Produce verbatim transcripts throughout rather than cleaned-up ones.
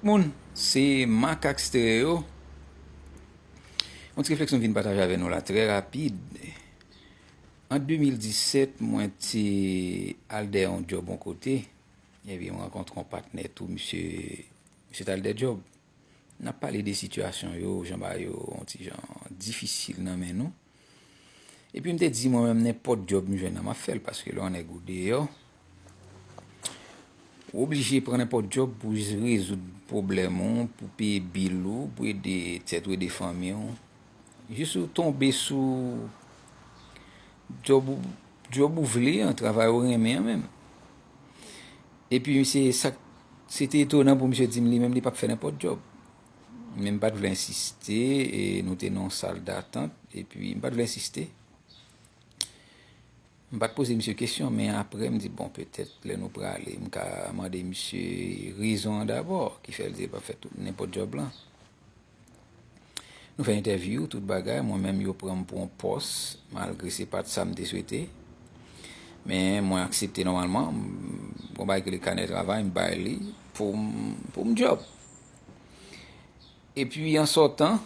Moun, se Makak Stereo. Yon ti refleksyon m vin pataje avè nou la, trè rapid. An de mil disèt, mwen te al dèyè yon djòb yon kote, epi mwen rankontre yon patnè tou, misye, misye t al dèyè djòb. N ap pale de sitiyasyon yo, jan bagay yo, yon ti jan difisil nan men nou. Epi m te di mwen menm, nenpòt djòb m jwenn nan, m ap fè l, paske lè yon nèg ou deyò, ou oblije pran nenpòt djòb pou rezoud pwoblèm ou, pou peye bil ou, pou ede tèt ou, ede fanmi w. Jis ou tonbe sou djòb ou, djòb ou vle an, travay ou renmen an menm. Epi se sa, se te etonan pou misye di m li menm li p ap fè nenpòt djòb. Men m pa t vle ensiste, e nou te nan yon sal datant, epi m pa t vle ensiste. M pa t poze misye kesyon, men apre m di, bon, petèt lè nou prale, m ka mande misye rezon an dabò, ki fè l di l p ap fè tout, nenpòt djòb lan. Nou fè entèvyou, tout bagay, mwen menm yo pran m pou yon pòs, malgre se pa t sa m te swete. Men mwen aksepte nòmalman, m, yon bagay ki rele kanè travay, m bay li pou m, pou m djòb. Epi an sòtan,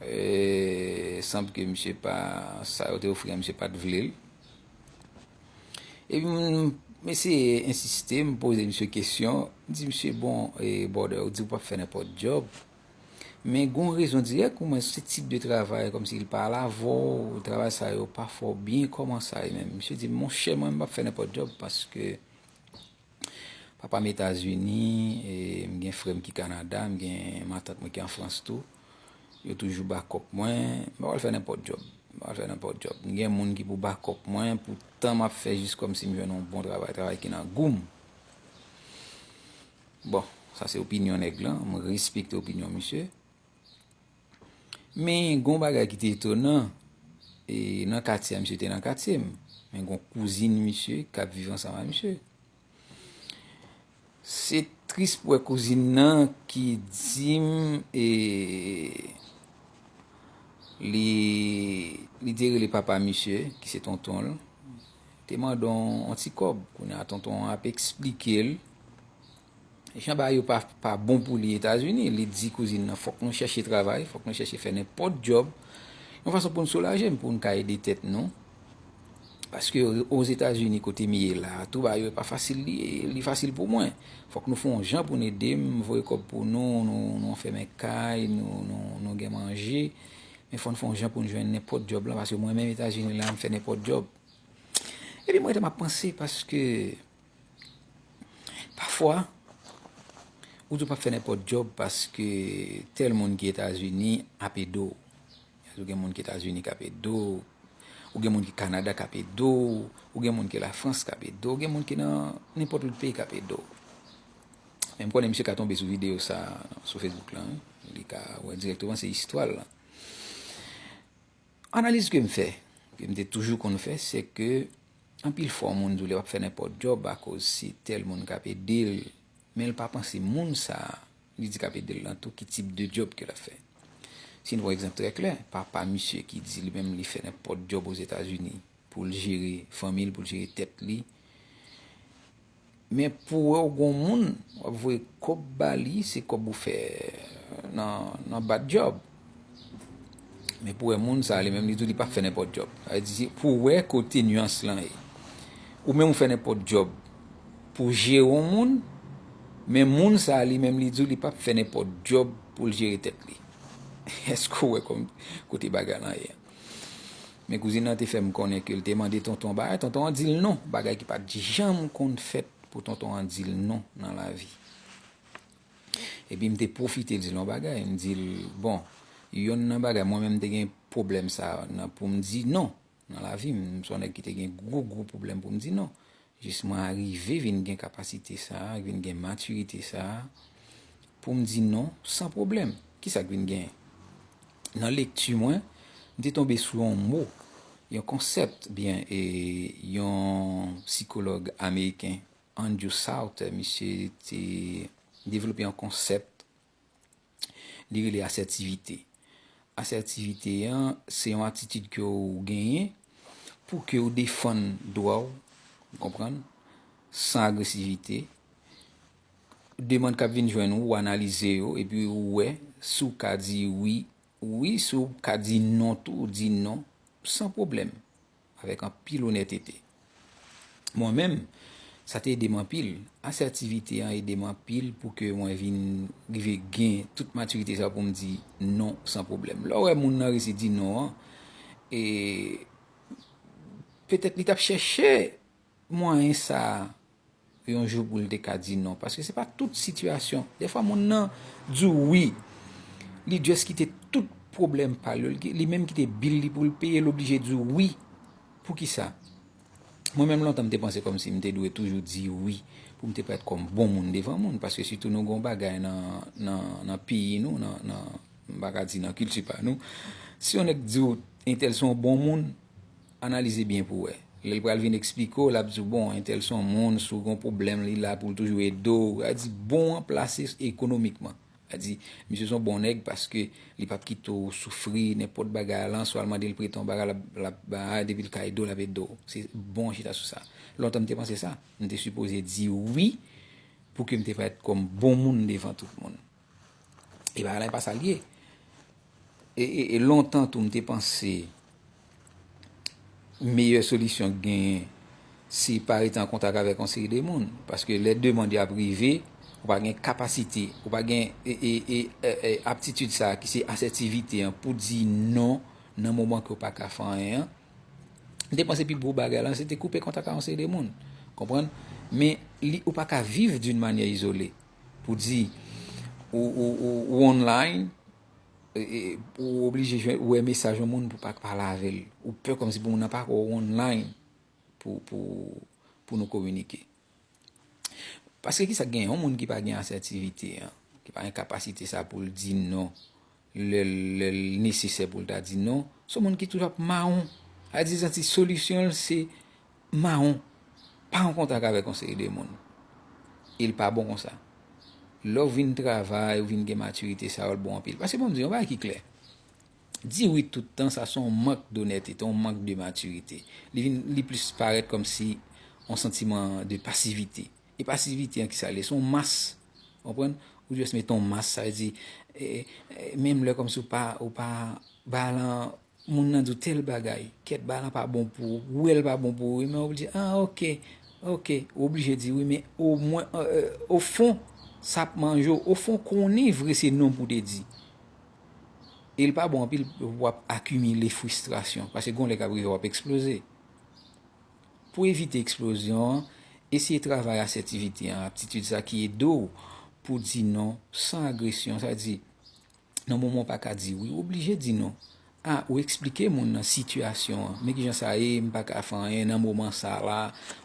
e, sanble ke misye pa, sa yo te ofri a, misye pa t vle l. Epi m, m eseye ensiste, m poze misye kesyon, m di misye, bon, e, brother, ou di ou p ap fè nenpòt djòb. Men gon rezon dirèk pou mwen, se tip de travay, kòmsi l pa al avè w, travay sa yo pa fè w byen, kòman sa ye menm? Misye di, monchè, mwen, m p ap fè nenpòt djòb, paske papa m Etazini, e m gen frè m ki Kanada, m gen matant mwen ki an Frans tou. Yo toujou bakòp mwen, m pa pral fè nenpòt djòb. M pa pral fè nenpòt djòb. M gen moun ki pou bakòp mwen, pou tan m ap fè jis kòmsi m jwenn yon bon travay, travay ki nan gou m. Bon, sa se opinyon nèg lan, m respekte opinyon misye. Men gon bagay ki te etonan, e nan katye a, misye te nan katye m. Men gon kouzin misye k ap viv ansanm ak misye. Se tris pou wè kouzin nan ki di m, e, li, li te rele papa misye, ki se tonton l, te mande yon, yon ti kòb. Kounye a, tonton an ap eksplike l jan bagay yo pa, pa bon pou li Etazini. Li di kouzin nan, fòk nou chèche travay, fòk nou chèche fè nenpòt djòb, yon fason pou n soulaje n, pou n ka ede tèt nou. Paske Ozetazini, kote m ye la, tout bagay yo pa fasil li, li fasil pou mwen. Fòk nou fè yon jan pou n ede m, voye kòb pou nou, nou, nou fèmen kay, nou, nou, nou gen manje. Men fò n fè yon jan pou n jwenn nenpòt djòb lan, paske mwen menm Etazini la, m fè nenpòt djòb. Epi mwen, m ap panse, paske pafwa, ou di w p ap fè nenpòt djòb paske tèl moun ki Etazini ap ede w. Ou gen moun ki Etazini k ap ede w, ou gen moun ki Kanada k ap ede w, ou gen moun ki Lafrans k ap ede w, ou gen moun ki nan nenpòt lòt peyi k ap ede w. Men m konnen misye ka tonbe sou videyo sa sou Facebook la, wi. Li ka wè dirèkteman se istwa l lan. Analiz ke m fè, ke m te toujou konn fè, se ke anpil fwa yon moun di w li p ap fè nenpòt djòb akoz se tèl moun k ap ede l, men l pa panse moun sa a, li di k ap ede l lan tou, ki tip de djòb ke l ap fè. Si n pran egzanp trè klè, papa misye ki di li menm li fè nenpòt djòb Ozetazini pou l jere fanmi l, pou l jere tèt li, men pou wè w gon moun, w ap voye kòb ba li, se kòb ou fè nan, nan bad djòb. Men pou wè moun sa, li menm li di w li p ap fè nenpòt djòb. Sa vle di, pou wè kote nyans lan ye. Ou menm ou fè nenpòt djòb pou jere yon moun, men moun sa li menm li di w li p ap fè nenpòt djòb pou l jere tèt li. Èske w wè kòm kote bagay lan ye? Men kouzin nan te fè m konnen ke l te mande tonton bagay, tonton an di l non, bagay ki pa t janm konn fèt pou tonton an di l non nan lavi. Epi m te pwofite di l yon bagay, m di l, bon, yonn nan bagay, mwen menm m te gen pwoblèm sa a nan pou m di non nan lavi m, m se yon nèg ki te gen gwo, gwo pwoblèm pou m di non. Jis mwen arive vin gen kapasite sa a, vin gen matirite sa a, pou m di non san pwoblèm. Kisa k vin genyen? Nan lekti mwen, m te tonbe sou yon mo, yon konsèp, byen, e, yon sikològ ameriken, Andrew Sauter, misye te devlope yon konsèp li rele asètivite. Asètivite an, se yon atitid ke w genyen pou ke w defann dwa w, w konprann, san agresivite, demann k ap vin jwenn ou, ou analize yo, epi ou wè si w ka di wi, wi, si w ka di non tou, ou di non, san pwoblèm, avèk anpil onètete. Mwen menm, sa te ede m anpil. Asètivite an ede m anpil pou ke mwen vin rive gen tout matirite sa pou m di non san pwoblèm. Lè w wè moun nan resi di non an, e petèt li t ap chèche mwayen sa a yon jou pou l te ka di non. Paske se pa tout sitiyasyon. Dèfwa moun nan di w wi, li just kite tout pwoblèm pa l yo, li menm kite bil li pou l peye, l oblije di w wi. Poukisa? Mwen menm lontan m te panse kòmsi m te dwe toujou di wi pou m te parèt kòm bon moun devan moun, paske sitou nou gen yon bagay nan, nan, nan peyi nou, nan, nan, m pa ka di nan kilti pa nou, si yon nèg di w entèl se yon bon moun, analize byen pou w wè. Lè l pral vin eksplike w, l ap di w, bon, entèl se yon moun, si w gen yon pwoblèm, li la pou l toujou ede w. Sa di bon an plase ekonomikman. Sa di, misye se yon bon nèg paske li p ap kite w soufri nenpòt bagay lan, swa l mande l prete yon bagay, l ap, l ap bay, depi l ka ede w, l ap ede w. Se bon an chita sou sa. Lontan m te panse sa. M te sipoze di wi pou ke m te parèt kòm bon moun devan tout moun. E bagay la e pa sa l ye. E, e, e lontan tou m te panse meyè solisyon k genyen se pa rete an kontak avèk yon seri de moun. Paske lè demann yo ap rive, ou pa gen kapasite, ou pa gen e, e, e, e, e, aptitid sa a ki se asètivite an pou di non nan moman ke w pa ka fè anyen an. M te panse pi gwo bagay la se te koupe kontak a yon seri de moun. Konprann? Men li, ou pa ka viv d'une manière isolée. Pou di, ou, ou, ou, ou online, e, e, ou oblije jwenn, ou wè mesaj yon moun pou pa pale avè l. Ou pè kòmsi pou moun nan pa wè w online pou, pou, pou nou kominike. Paske kisa k gen yon moun ki pa gen asètivite an, ki pa gen kapasite sa pou l di non, lè, lè l nesesè pou l ta di non, se yon moun ki toujou ap mawon. Sa di santi solisyon l se mawon, pa an kontak avèk yon seri de moun. E l pa bon konsa. Lè w vin travay, ou vin gen matirite, sa yo l bon anpil. Paske bon, m di yon bagay ki klè. Di wi tout tan, sa se yon mank donètete, yon mank de matirite. Li vin, li plis parèt kòmsi yon santiman de pasivite. E pasivite an ki sa l ye? Se yon mas. Konprann? Ou just mete yon mas, sa vle di, e, e, menm lè kòmsi w pa, ou pa, ba lan, moun nan di w tèl bagay, kèt bagay lan pa bon pou ou, ou wè l pa bon pou ou, men ou di, ah, ok, ok, ou oblije di wi, men omwen, e, e, ofon, sa ap manje w, ofon konnen vre se non pou w te di. E l pa bon anpil, w ap akimile fristrasyon, paske gon lè k ap rive w ap eksploze. Pou evite eksplozyon an, eseye travay asètivite an, aptitid sa ki ede w pou di non san agresyon, sa di, nan moman w pa ka di wi, w oblije di non. A, ou eksplike moun nan sitiyasyon an. Men kijan sa ye, m pa ka fè anyen nan moman sa la.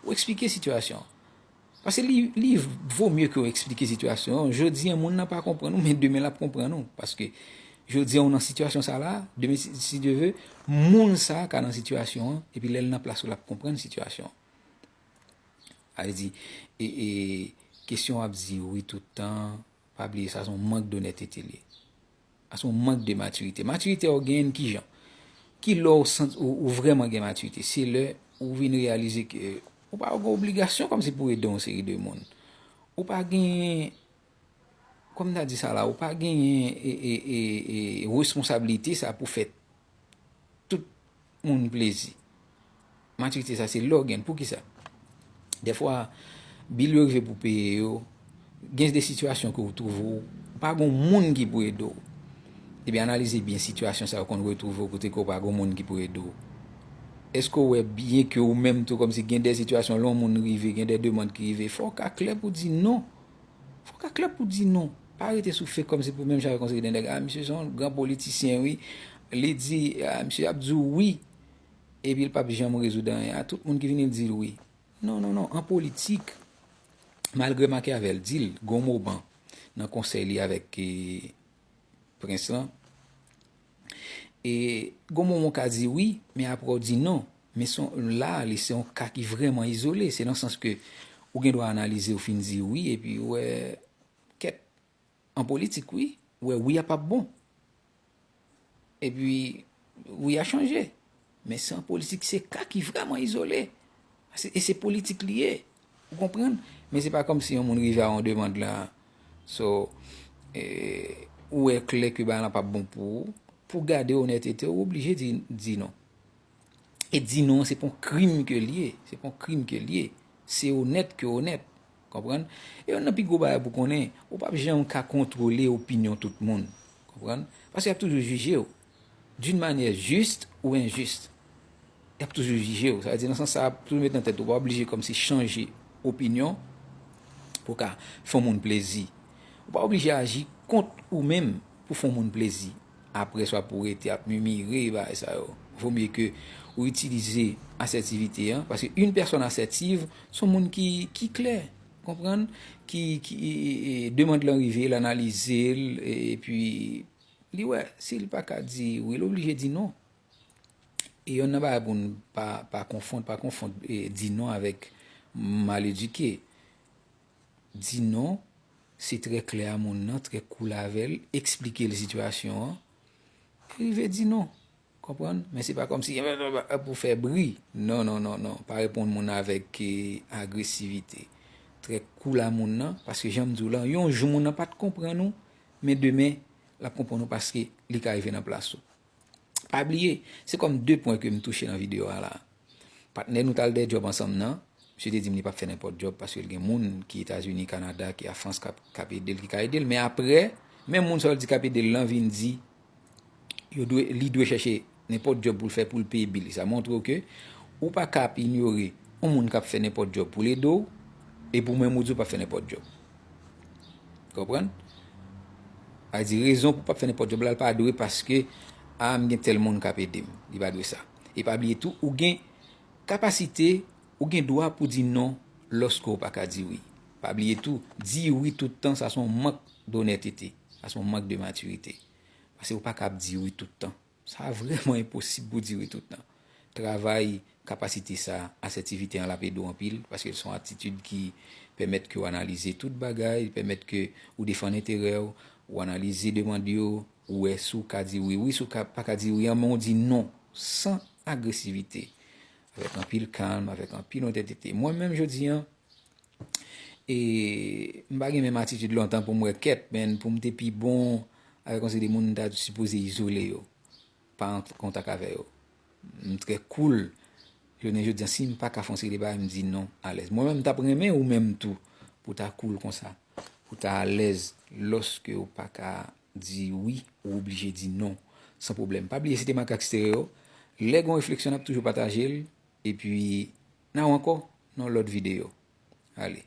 Ou eksplike sitiyasyon an. Paske li, li vo mye ke w eksplike sitiyasyon an. Jodi an, moun nan pa konprann ou, men demen l ap konprann ou. Paske jodi an, ou nan sitiyasyon sa la, demen, si, si Dye ve, moun sa ka nan sitiyasyon an, epi lè l nan plas ou, l ap konprann sitiyasyon an. Sa vle di, e, e, kesyon w ap di wi tout tan, pa bliye sa se yon mank donètete li ye. Sa se yon mank de matirite. Matirite a w genyen kijan? Ki lè w santi ou, ou vrèman gen matirite? Se lè ou vin reyalize ke ou pa gen obligasyon kòmsi pou ede yon seri de moun. Ou pa genyen, kòm m ta di sa la, ou pa genyen e, e, e, e responsablite sa pou fè tout moun plezi. Matirite sa se lè w gen l. Poukisa? Dèfwa, bil yo rive pou peye yo, gen de sitiyasyon ke w twouve w, ou pa gen moun ki pou ede w. Ebyen, analize byen sitiyasyon sa yo konn retwouve w kote ke w pa gen moun ki pou ede w. Èske w wè byen ke ou menm tou, kòmsi gen de sitiyasyon, lè yon moun rive, gen de demann ki rive, fò w ka klè pou di non. Fò w ka klè pou di non. Pa rete sou fake kòmsi pou menm jan avèk yon seri de nèg, a, misye se yon gran politisyen, wi. Li di, a, misye ap di w wi. Epi l p ap janm rezoud anyen. A, tout moun ki vini l di l wi. Non, non, non. An politik, malgre Machiavel di l, gon moman nan konsèy li avèk, e, prens lan, e gon moman w ka di wi, men apre w di non. Men se yon, la, li se yon ka ki vrèman izole. Se nan sans ke ou gen dwa analize, ou fin di wi, epi ou wè, kèt, an politik, wi, ou wè wi a p ap bon. Epi, wi a chanje. Men se an politik, se ka ki vrèman izole. Se, e se politik li ye. Ou konprann? Men se pa kòmsi yon moun rive a yon demann la, So, e, ou wè klè ke bagay lan p ap bon pou ou, pou gade onètete, ou oblije di, di non. E di non, se pa yon krim ke l ye, se pa yon krim ke l ye. Se onèt ke onèt, konprann? E youn nan pi gwo bagay pou konnen, ou p ap janm ka kontwole opinyon tout moun, konprann? Paske y ap toujou jije w, d'une manière juste ou injuste. Y ap toujou jije w. Sa vle di, nan sans sa, toujou met nan tèt ou, ou pa oblije kòmsi chanje opinyon pou ka fè yon moun plezi. Ou pa oblije aji kont ou menm pou fè yon moun plezi. Apre, swa pou rete ap mimire bagay sa yo. Vo mye ke ou itilize asètivite an, paske yon pèsòn asètiv, se yon moun ki, ki klè, konprann? Ki, ki, e, e, demann lan rive, l analize l, e, epi li wè, si l pa ka di wi, l oblije di non. E youn nan bagay pou n pa, pa konfonn, pa konfonn, e, di non avèk maledike. Di non, se trè klè a moun nan, trè cool avè l, eksplike l sitiyasyon an, rive di non. Konprann? Men se pa kòmsi, e, pou fè bri. Non, non, non, non. Pa reponn moun avèk, e, agresivite. Trè cool a moun nan, paske jan m di w lan, yon jou moun nan pa t konprann ou, men demen, l ap konprann ou paske li ka rive nan plas ou. Pa bliye, se kòm de pwen ke m touche nan videyo a la. Patnè nou t al dèyè djòb ansanm nan, misye te di m li p ap fè nenpòt djòb paske l gen moun ki Etazini, Kanada, ki a Frans k ap, k ap ede l, ki ka ede l. Men apre, menm moun sa yo l di k ap ede l lan vin di yo dwe, li dwe chèche nenpòt djòb pou l fè pou l peye bil li. Sa montre w ke ou pa ka ap inyore yon moun k ap fè nenpòt djòb pou l ede w, epi w menm ou di w p ap fè nenpòt djòb. Konprann? Sa vle di rezon pou w p ap fè nenpòt djòb la, l pa dwe paske, a, m gen tèl moun k ap ede m. Li pa dwe sa. E pa bliye tou, ou gen kapasite, ou gen dwa pou di non lòske w pa ka di wi. Pa bliye tou, di wi tout tan, sa se yon mank donètete. Sa se yon mank de matirite. Paske ou pa ka ap di wi tout tan. Sa vrèman enposib pou di wi tout tan. Travay kapasite sa, asètivite an l ap ede w anpil, paske l se yon atitid ki pèmèt ke w analize tout bagay, li pèmèt ke ou defann enterè w, ou analize demann yo, ou wè si w ka di wi wi, si w ka, pa ka di wi an, men w di non san agresivite, avèk anpil kalm, avèk anpil onètete. Mwen menm jodi an, e m pa gen menm atitid lontan pou m wè kèt, men pou m te pi bon avèk yon seri de moun, m ta sipoze izole yo, pa an kontak avè yo. M trè cool. Jounen jodi an, si m pa ka fè yon seri de bagay, m di non alèz. Mwen menm, m t ap renmen ou menm tou pou ta cool konsa, pou ta alèz lòske ou pa ka di wi, ou oblije di non san pwoblèm. Pa bliye, se te Makak Stereo. Lè gen yon refleksyon, n ap toujou pataje l. Epi, n a wè ankò nan lòt videyo. Ale.